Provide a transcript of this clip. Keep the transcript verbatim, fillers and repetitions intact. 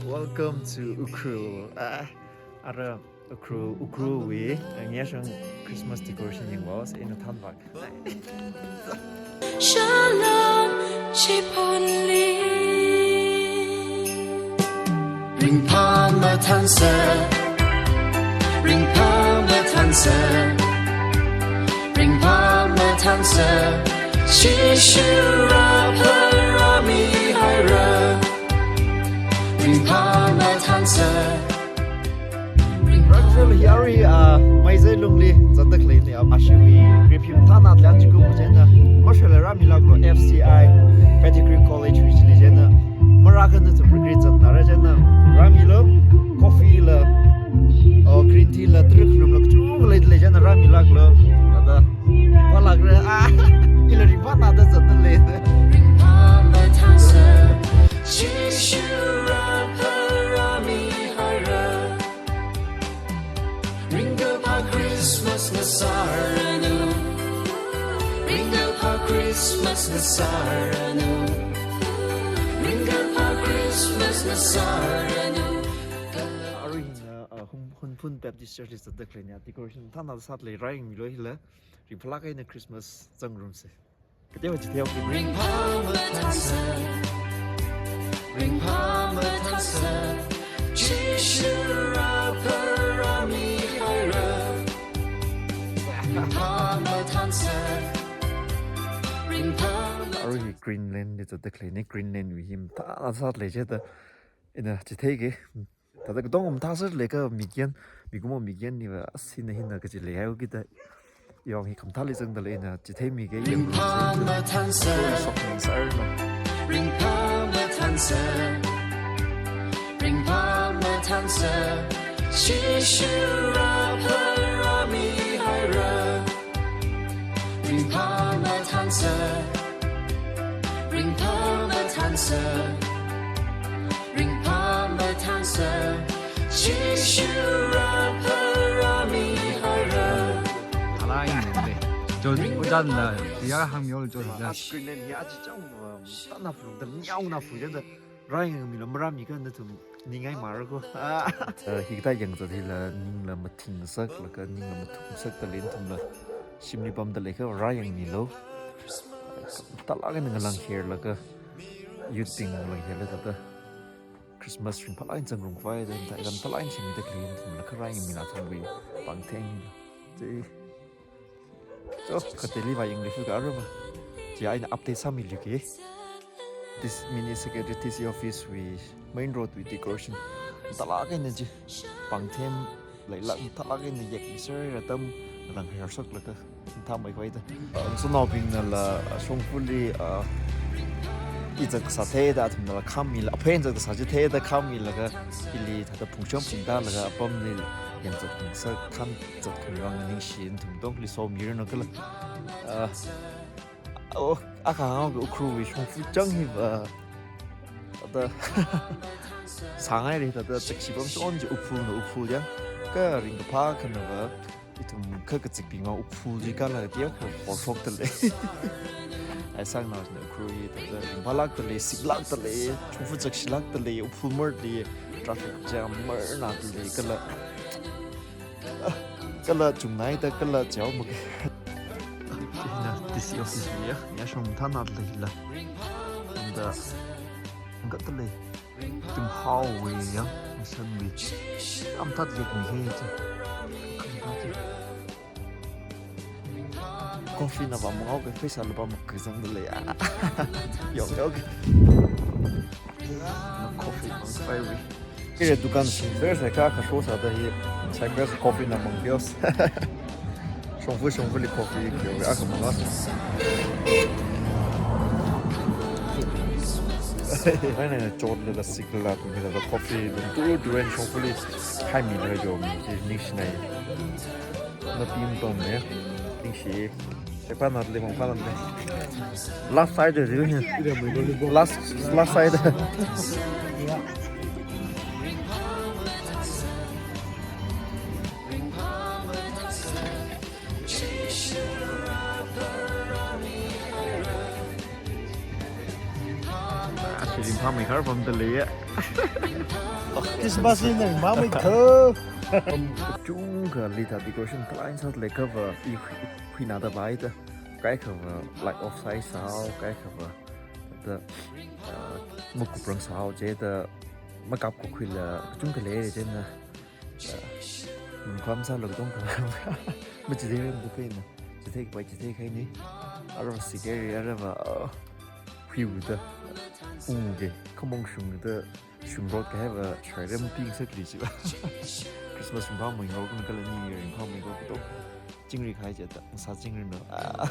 Welcome to Ukhrul. Ah, ara Ukhrul, Ukhrulwui, eh, ngiashang Christmas decoration yangvao, ina thanvak. Shalom, Shipoli. Ringphā mathānsa, ringphā mathānsa, ringphā mathānsa, Jishu rāpharāmi haira. Ringphā mathānsa. Rachel hi arui, ah, Meitei lungli zatda khaleina, ah, ashiwui griphi mathānada lei, chikung chieina, mashoila rāmilāklu F C I, Pettigrew College wui chili chieina, marākha nathum regret zatnara chieina, rāmilu, coffee la, oh, green tea la, trik lumla, kachungkha leida lei chieina rāmilāklu, thāda, phalākra, ah, ila ringphānada zatda lei. Ringphā mathānsa, Jishu rāpharāmi haira. Ringkaphā Christmas ngasāranu. Ringkaphā Christmas ngasāranu. Ringkaphā Christmas ngasāranu. Arui hina, uh, Hun-, Hunphun Baptist Church li zatda khaleina, decoration mathānada sāda lei, rāyangmilu hila. Ringphālāk eina Christmas zangrumsa. Kateowa chitheo ki. Ringphā mathānsa, ringphā mathānsa, Jishu rāpharāmi haira. Ringphā mathānsa, ringphā mathānsa. Arui hi Greenland li zatda khaleina, Greenlandwui hi mathānada sāda lei chithāda ina chitheiki. Thāda katong mathāsālakha mikyan, mikumo mikyanliva, asina hina kachi leihaihaokida, yong hi khamathāli zangda leina, chitheimiki. Ringphā mathānsa. Shokngasāranu. Ringphā mathānsa. Ringphā mathānsa. Jishu rāpharāmi haira. Ringphā mathānsa. Ringphā mathānsa. Ringphā mathānsa. Jishu rāpharāmi haira. Alai ne. Jo, udan la, ya hang myo jo da. As Greenland hi achi chang, um, tana fu, da nyao na fu, da rāyangmilu, marāmikha nathum ningai marako. Ah. Eh, hikathā yangzat hila ningla mathingsaklaga, ningla mathungsakda lei nathumla. Shimli pamda leikha rāyangmilu. Talāk eina ngalāng herlaga, youth bing ngalāng herlaga thāda Christmas ringphālāk eina zangrumkhavai da, thāda ringphālāk eina shimda khalei nathumla kha rāyangmila, nathumwui pāngtheng hila. Chi. So, katelivā yangli fu ka aruma. Chi eina update sāmiluiki. This mini secretary T C office wui main road wui decoration. Talāk eina chi. Pāngtheng leilāk talāk eina yekmiserra tam ngalāng hersaklaga. Thamai khavai da. Sanaobingnala shongfali, ah, i zat kasā theida, athumnala khamila, aphen zat kasā chi theida khamilaga, ili thāda phungshang phungtālaga, apamli yangzat phungsak, than zat khangarān ningshi, nathum tongli somiranu kala. Ah, oh, akha hānghaoki Ukhrulwui shongfa chang hiva, thāda, sāngaili thāda chakshi pam shon chi Ukhrulna Ukhrul ya, kha ringkaphā khanava, ithum kha kazikbingva Ukhrul chi kala tiya kho horshokda lei. Ai sāngnaona Ukhrul hi thāda ringphālākda lei, siklākda lei, shongfa chakshilākda lei, Ukhrul marli, traffic jam marnada lei, kala, kala chungnaida, kala chao mak. Hina D C office ya, ya shong thanada leila. Anda, angkat lei. Tinghaowa ya, masanwui. Am thāda yekmi he chi. Coffee na pamngaoki, pheisāla pamkazangda lei. Yong, yong. Na coffee pamkhavaiwui. Kire dukan singver saikha kasho sāda hi, saikha coffee na mang bios. Shongfa, shongfali coffee kyo, akha manga. Nai, nai, nai, chotlaga siklala, tumila coffee, tum tu, duran shongfali, haimila yo, mi, ningshinai. Napim tong ne, ningshi. Epa nat le, mong pa nat le. Last side is you here. Last, last side. Ashi Ringphāmei khar pamda leiya. Christmas hi ringphāmei kha. Kachungkha leida decoration plan sāda lei kava i hui, huinada bai da. Kaikhava like off size sāhao, kaikhava da, ah, makuprang sāhao chida makap kakhuila kachungkha lei china. Mun kham sālu tongkha. Machithei ram da kaina. Chithei kapai chithei kahaina. Arava sikeri arava, ah, huiwuda. Ungge, khamong shungda. Shungrot kahaiva shairam ping sakli chiva. Christmas ringphāmei ngarok kala New Year ringphāmei ngarok kato. Chingri kahai chida, sā chingri no. Ah.